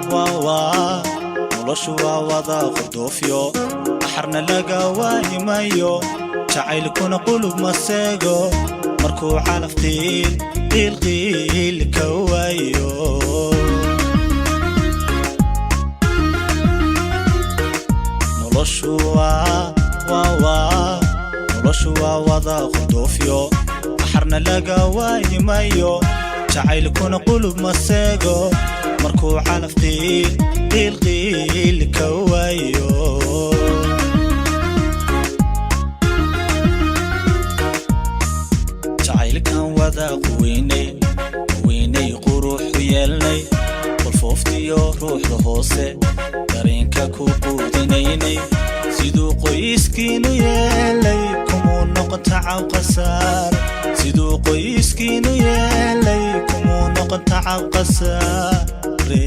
Waa noloshu waa wada qurduufyo, axarna laga waayimayo, jacaylkuna qulub ma seego markuu calaf qiil qiilqiil ka waayo. Noloshu waa waa noloshu waa wada qurduufyo, axarna laga waayimayo, jacaylkuna qulub ma seego markuu calaf qiil qiilqiil ka waayo. Jacaylkan wada quweynay, quweynay, quruxu yeelnay, qolfooftiyo ruuxda hoose dareenka ku quudinaynay. Siduu qoyskiinu yeelay kumuu noqon tacab qasaar, siduu qoyskiinu yeelay kumuu noqon tacab qasaare.